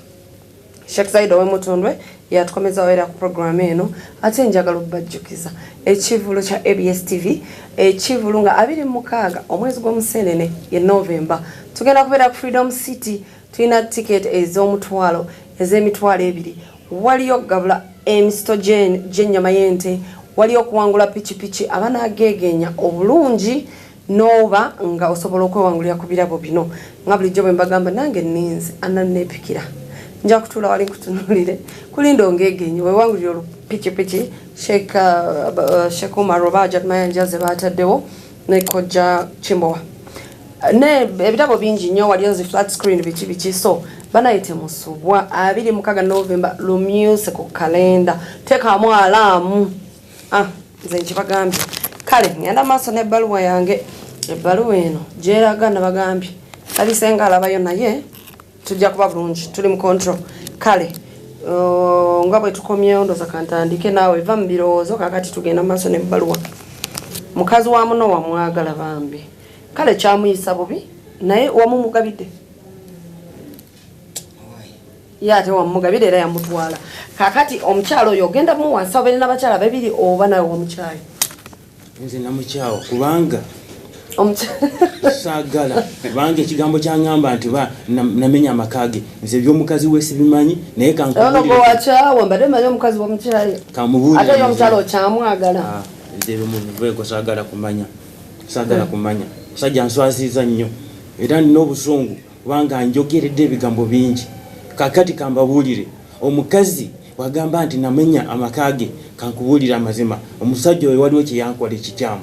Sheikh Zaidi ow'Emutundwe yatukomezawo era ku programu eno. Ate njagala okubajjukiza ekivvulu kya ABS TV, ekivvulu nga 26 omwezi gw'Omusenene ye November, tugenda kubeera ku Freedom City. Tulina ticket ez'omutwalo, ez'emitwalo 2. Waliyo okugabula emisito gy'ennyama y'ente, waliyo okuwangula pikipiki abanaageegenya obulungi n'oba nga osobola okwewangulira ku birabo bino. Nga bulijjo bwe mbagamba, nange nninze ananneepikira, nja kutuula wali nkutunuulire kulinda ongeegenye wewangulira olupikipiki. Sheikh Umar Robajat Mayanja ze baataddewo ne Kojja Kimbowa ne ebitabo bingi nnyo, waliyo zi flat screen biki biki. So banayite musubwa 26 November, lumyuse ku kalenda, teekamu alaamu. Nze nkibagambye. Kale ngenda maaso n'ebbaluwa yange. Ebbaluwa eno gyeraga nabagambye talisenga alabayo, naye tujja kuba bulungi, tuli mu control. Kale nga bwe tukomyewo, ndoza kantandike naawe va mu birowoozo. Kaakati tugenda maaso n'ebbaluwa. Mukazi wa muno wamwagala bambi, kale kyamuyisa bubi, naye wamumugabidde ye, ate wamumugabidde era yamutwala. Kaakati omukyala oyo ogenda muwansa obeere n'abakyala babiri oba nawe wamukyayo? Nze namukyawa kubanga saagala, kubanga ekigambo kyaŋŋamba nti ba namenya amaka ge, nze ebyomukazi we sibimanyi, naye ono gwe wakyawa, mbadde manyi omukazi wamukyayo, kamubuulire. Ate oyo omukyala okyamwagala? Nze ebyo mubiveeko, saagala kumanya, saagala kumanya. Musajja nswasiza nnyo era nina obusungu kubanga njogeredde ebigambo bingi. Kakati kambabuulire, omukazi wagamba nti namenya amaka ge, kankubuulire amazima, omusajja oyo waliwo kyeyankola ekikyamu.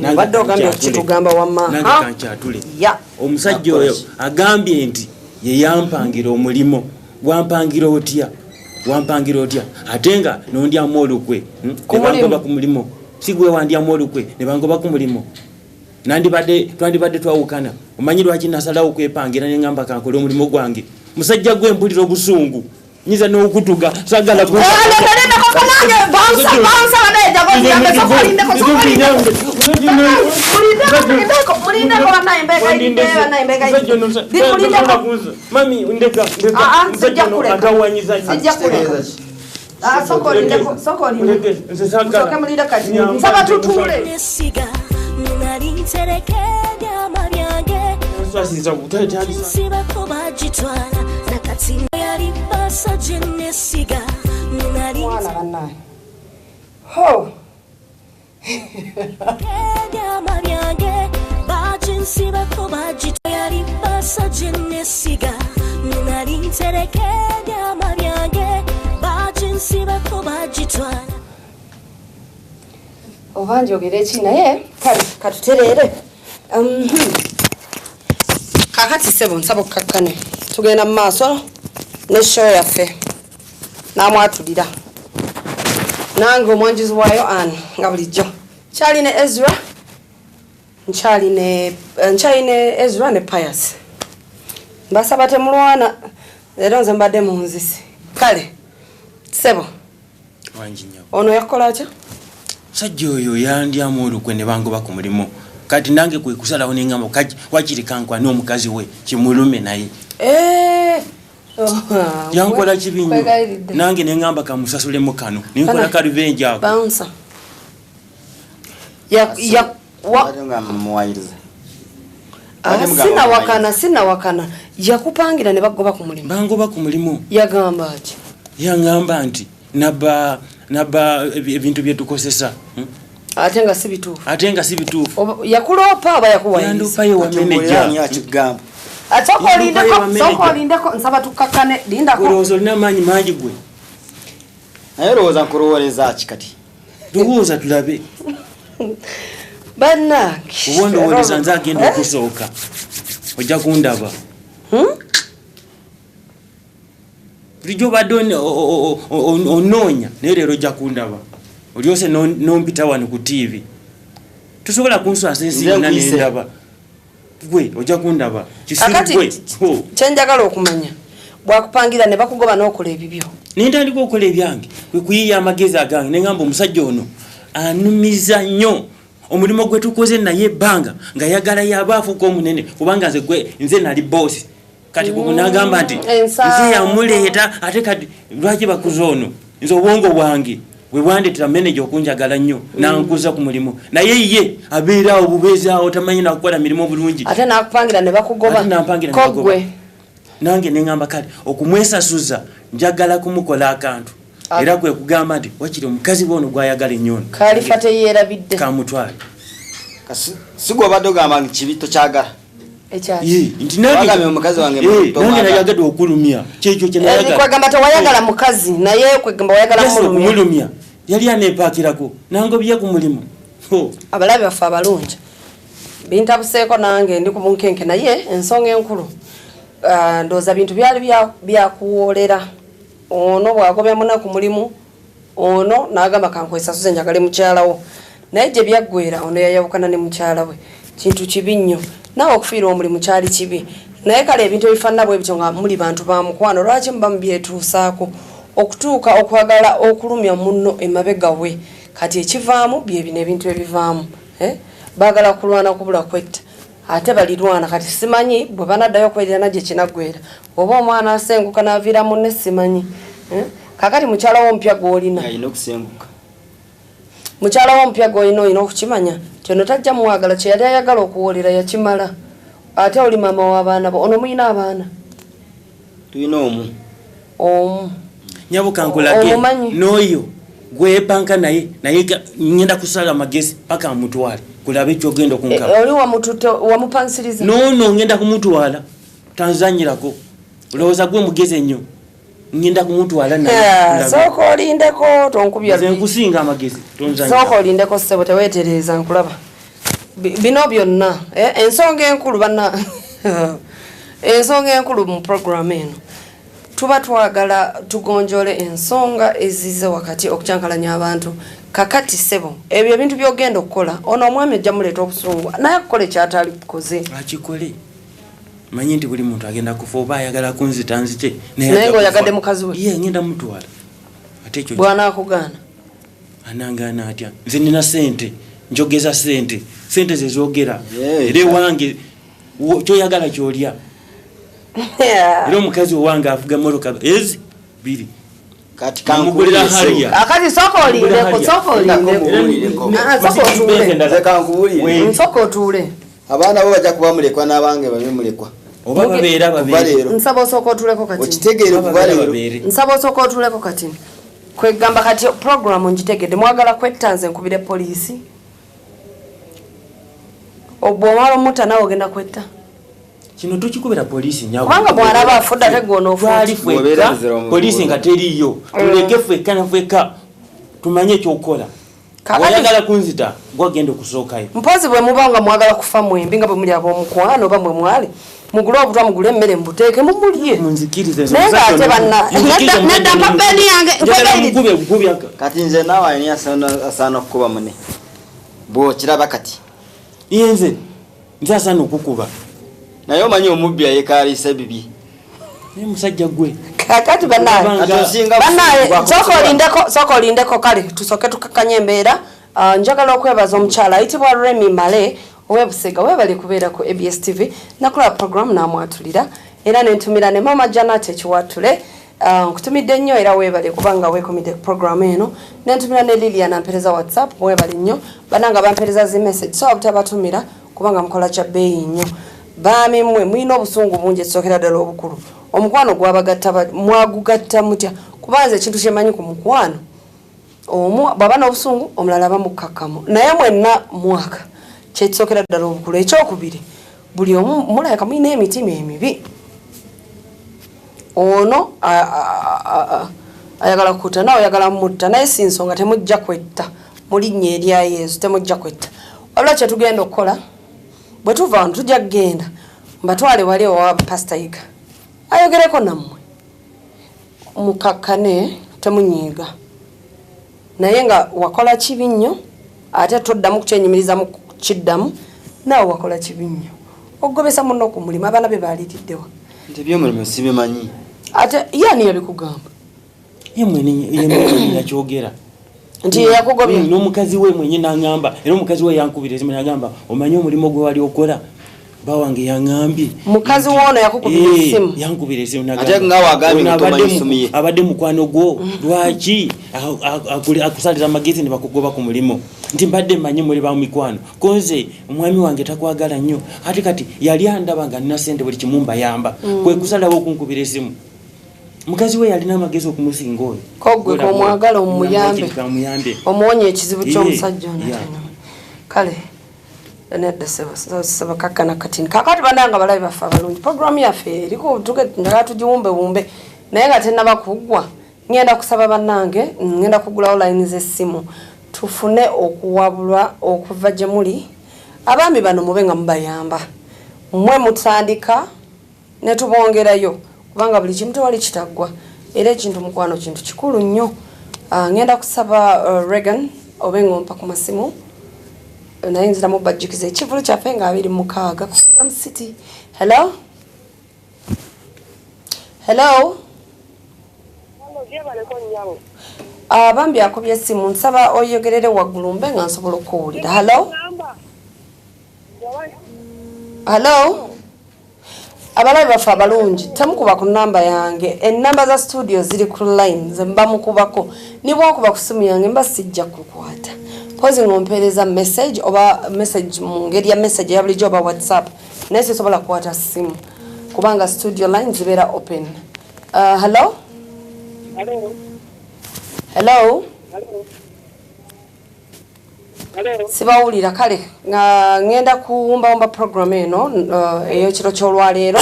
Nange Obadde ogambye kankyatule. okukitugamba wamma. Nange Ha? kankyatule. Ya. Omusajja oyo agambye nti yeyampangira omulimu. Wampangira otya? Wampangira otya ate nga nondyamu olukwe? Ku mulimu? Nebangoba ku mulimu. Si gwe wandyamu olukwe nebangoba ku mulimu? Nandibadde twandibadde twawukana. Omanyi lwaki nasalawo okwepangira neŋŋamba kankole omulimu gwange? Musajja gwe mpulira obusungu, nyinza n'okutuga, sagala. Mami, ndeka, ndeka. Musajja ono atawanyiza nnyo. Nze saagala. Nsaba tutuule. Nesiga nali ntereka ebyama byange. Nswasiza, Nsibako bagitwala nakati. Yali basa gye nesiga. Mwana bannaye. Ho! Ebyama byange baginsibako bagita. Yali basa gye nesiga. Nali ntereka ebyama byange baginsibako bagitwala. Oba njogere ki naye kale katutereere. Kakati ssebo nsaba okkakkane, tugenda mu maaso ne show yaffe n'amwatulira nange omwanjuzi waayo Ann nga bulijjo nkyali ne Ezra, nkyali ne Ezra ne Pius. Mbasaba temulwana, leero nze mbadde mu nzisi. Kale ssebo, ono yakola atya? Musajja oyo yandyamu olukwe ne bangoba ku mulimu. Kati nange kwe kusalawo ne ngamba wakiri kankwa n'omukazi we kimulume naye. Yankola kibi nnyo. Nange ne ngamba kamusasulemu kano. Nenkola ka revenge ako. Bouncer. Sinawakana. Yakupangira ne bagoba ku mulimu. Bangoba ku mulimu. Yagamba ki? Yangamba nti naba ebintu bye tukozesa. Ate nga si bituufu. Ate nga si bituufu. Yakuloopa oba yakuwayiriza? Yandupa ye wa manager. Sooka olindeko, nsaba tukkakkane, lindako. Olowooza olina amaanyi mangi gwe. Naye olowooza nkulowooleza ki kati? Lowooza tulabe. Bannange. Oba ndowooza nze agenda okusooka. Ojja kundaba. Bulijjo obadde onoonya naye leero ojja kundaba. Olyose n'ompita wano ku TV. Tosobola kunswasa ensi yonna nendaba. Gwe ojja kundaba. Kakati kye njagala okumanya, bwakupangira ne bakugoba n'okola ebibyo. Ne ntandika okukola ebyange, kwe kuyiiya amagezi agange ne ngamba omusajja ono anumiza nnyo. Omulimu gwe tukoze naye ebbanga nga yagala yaba afuuka omunene kubanga nze nali boosi. Kati n'agamba nti nze yamuleeta ate kati lwaki bakuza ono? Nze obwongo bwange bwe bwandeetera manager okunjagala nnyo n'ankuza ku mulimu. Naye ye abeera awo bubeezi awo tamanyi na kukola mirimu bulungi. Ate n'akupangira ne bakugoba. Ate n'ampangira ne bakugoba. Nange ne ngamba kale okumwesasuza njagala kumukola akantu. Era kwe kugamba nti wakiri omukazi bw'ono gw'ayagala ennyo ono. Kalifa teyeerabidde. Kamutwale. Si gwe obadde ogamba nti kibi tokyagala. Nti nange omukazi wange nange nayagadde okulumya. Kyekyo kye nayagala. Kwegamba tewayagala mukazi naye kwegamba wayagala kumulumya. Yali aneepaakirako nangobye ku mulimu. Abalabe baffe abalungi bintabuseeko nange ndi ku bunkenke naye ensonga enkulu ndowooza bintu byali byakuwoolera. Ono bw'agobya munna ku mulimu ono n'agamba kankwesasuze njagale mukyala wo, naye gye byaggweera ono yayawukana ne mukyala we. Kintu kibi nnyo. Naawe okufiirwa omulimu kyali kibi, naye kale ebintu ebifaanana bwe bityo nga muli bantu ba mukwano lwaki muba mubyetuusaako okutuuka okwagala okulumya munno emabega we? Kati ekivaamu bye bino ebintu ebivaamu. Baagala kulwana kubula kwetta ate balirwana. Kati simanyi bwe banaddayo okwerirana gye kinaggweera, oba omwana asenguka n'aviira munne simanyi. Kakati mukyala wo omupya gw'olina, mukyala wo omupya gw'olina olina okukimanya nti ono tajja mwagala, kye yali ayagala okuwoolera yakimala. Ate oli maama w'abaana bo, ono muyina abaana? Tulina omu. Omu. Nyabo kankulage n'oyo gwepanka naye ngenda kusala amagezi paka amutwale kulabe kyogenda okunkaba. Oli wamupansiriza? No, ngenda kumutwala tanzanyirako. Olowooza gwe mugezi ennyo. Ngenda kumutwala naye. Sooka olindeko tonkubya. Nze nkusinga amagezi tonzanyira. Sooka olindeko ssebo teweetereeza nkulaba. Bino byonna ensonga enkulu banna ensonga enkulu mu program eno tuba twagala tugonjole ensonga ezize wakati okukyankalanya abantu. Kakati ssebo ebyo ebintu by'ogenda okukola ono omwami ojja muleeta obusungu naye akukola ekyatali kukoze. Akikole. Manyi nti buli muntu agenda kufa oba ayagala kunzita nzite. Naye ng'oyagadde mukazi we? Ye ngenda mutwala. Ate ekyo bw'anaakugaana? Anangaana atya? Nze nina ssente, njogeza ssente, ssente ze zoogera. Era ewange kyoyagala ky'olya. Era omukazi owange avuga mmotoka ezi bbiri. Kati kankuwulira Harrier. Akati sooka olindeko, sooka olindeko. Sooka otuule. Abaana bo bajja kuba mulekwa n'abange babe mulekwa. Oba babeera babeere. Nsaba osooka otuuleko kati. Okitegeere kuva leero. Nsaba osooka otuuleko kati. Kwegamba kati programu ngitegedde, mwagala kwetta nze nkubire poliisi. Obwomala omutta naawe ogenda kwetta. Kino tukikubira poliisi nyawo. Kubanga bw'alaba afudde ate gwe onoofa. Twali ffekka, poliisi nga teriiyo. Tuleke ffekka na ffekka tumanye ekyokukola. Oyagala kunzita gwagenda okusookayo. Mpozi bwe muba nga mwagala kufa mwembi nga bwe muli ab'omukwano oba mwe mwali, mugule obutwa, mugule emmere mubuteeke mumulye. Munzikirize. Naye ng'ate banna nedda mpa peeni yange nkwegayiridde. Kati nze naawe ani asaana okukuba munne? Bw'okiraba kati. Nze nze asaana okukuba. Naye omanyi omubbi ayekaalisa ebibi. Naye musajja gwe. Kakati bannaye sooka olindeko kale tusooke tukakkanye embeera. Njagala okwebaza omukyala ayitibwa Remy Male ow'e Busega, weebale kubeera ku ABS TV nakola programu n'amwatulira era nentumira ne Mama Janat ekiwatule. Nkutumidde nnyo era weebale kubanga weekumidde ku programu eno. Nentumira ne Lilian ampeereza WhatsApp, weebale nnyo bannanga bampeereza zi message, so obutabatumira kubanga mukola kya bbeeyi nnyo. Baami mmwe mulina obusungu bungi, ekisookera ddala obukulu omukwano gwabagatta mwagugatta mutya? Kuba nze ekintu kyemanyi ku mukwano, omu bw'aba n'obusungu omulala aba mukkakkamu, naye mwenna mwaka kyekisookera ddala obukulu. Ekyokubiri, buli omu mulabika mulina emitima emibi. Ono ayagala kutta nawe oyagala mutta, naye si nsonga, temujja kwetta mu linnya erya Yesu, temujja kwetta. Wabula kyetugenda okukola bwe tuva wano tujja kugenda mbatwale wali owa Pastor Yiga ayogereko nammwe, mukakkane, temunyiiga. Naye nga wakola kibi nnyo ate toddamu kukyenyumiriza mu kiddamu, naawe wakola kibi nnyo okugobesa munno ku mulimu, abaana be baaliriddewa. Nti ebyomulimu sibimanyi. Ate ye ani yabikugamba? Ye mwene yakyogera. Nti ye yakugobye? N'omukazi we mwenye n'aŋŋamba, era omukazi we yankubira esimu n'agamba, omanyi omulimu gwe wali okola bawange yaŋŋambye. Mukazi woono yakukubira essimu? Yankubira esimu. Ate nga wagambye nti tomanyi ssimu ye. Abadde mukwano gwo, lwaki akusalira amagezi ne bakugoba ku mulimu? Nti mbadde mmanyi muli ba mikwano, ko nze omwami wange takwagala nnyo, ate kati yali andaba nga nina ssente buli kimu mbayamba, kwe kusalawo okunkubira esimu. Mukazi we yalina amagezi okumusinga oyo. Ko gwe komwagala omuyambe. Omuyambe. Omuwonye ekizibu ky'omusajja ono. Kale nedda sebo kakkana katini. Kakati bannange abalabi baffe abalungi, programu yaffe eriko njagala tugiwumbewumbe naye nga tennaba kuggwa. Ngenda kusaba bannange, ngenda kugulawo layini z'essimu tufune okuwabulwa okuva gye muli. Abaami bano mube nga mubayamba, mmwe mutandika ne tubongerayo kubanga buli kimu tewali kitaggwa, era ekintu mukwano kintu kikulu nnyo. Ngenda kusaba Regan obe ng'ompa ku masimu, naye nziramu bajjukiza ekivvulu kyaffe nga 26 ku Freedom City. Hello, hello. Bambi akubye essimu, nsaba oyogerere waggulu mbe nga nsobola okuwulira. Hello, hello. Abalabi baffe abalungi, temukuba ku namba yange, ennamba za studio ziri ku line ze mba mukubako. Ne bwakuba ku simu yange mba sijja kukwata, pozi ng'ompeereza message oba message mu ngeri ya message eya bulijjo oba WhatsApp, naye sisobola kukwata simu kubanga studio line zibeera open. Hello, hello. Sibawulira. Kale nga ngenda kuwumbawumba program eno ey'ekiro ky'olwaleero.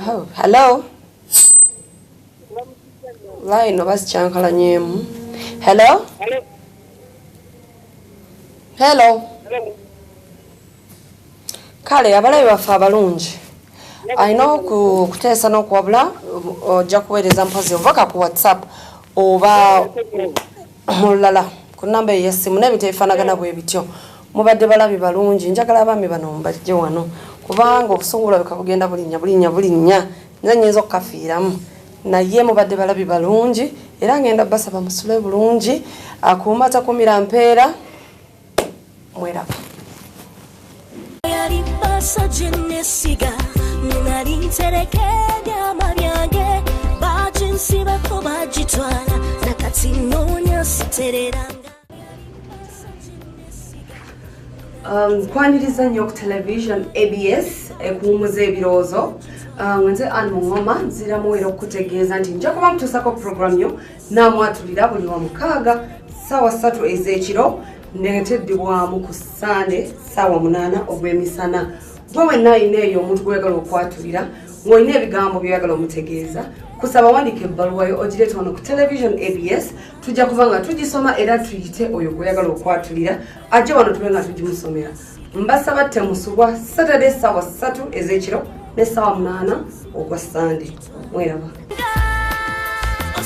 Oh, hello, line oba sikyankalanyemu. Hello, hello. Kale abalabi baffe abalungi, alina okuteesa n'okuwabula, ojja kuweereza mpozi obubaka ku WhatsApp oba mulala ku namba eyo y'essimu n'ebintu ebifaanagana bwe bityo. Mubadde balabi balungi, njagala abaami bano mbajje wano kubanga obusungu bulabika bugenda bulinnya bulinnya bulinnya, nze nnyinza okukafiiramu, naye mubadde balabi balungi era ngenda basaba musule bulungi. Akuuma takumira mpeera, mweraba. Yali basa gye nesiga, nali ntereka ebyama byange, baginsibako bagitwala, nakati noonya sitereranga. Nkwaniriza nnyo ku television ABS ekuwumuza ebirowoozo. Nze Ann Mungoma, nziramu era okukutegeeza nti nja kuba mutuusako program yo naamwatulira buli wa mukaaga 3:00 ez'ekiro, neteddibwamu ku Sande 8:00 ogw'emisana. Gwe wenna ayina eyo omuntu gw'oyagala okwatulira, ng'olina ebigambo by'oyagala omutegeeza, kusaba wandika ebbaluwa yo ogireeta wano ku television ABS, tujja kuba nga tugisoma era tuyite oyo gw'oyagala okwatulira ajje wano tube nga tugimusomera. Mbasaba temusubwa Saturday 3:00 ez'ekiro ne 8:00 ogwa Sande. Mweraba.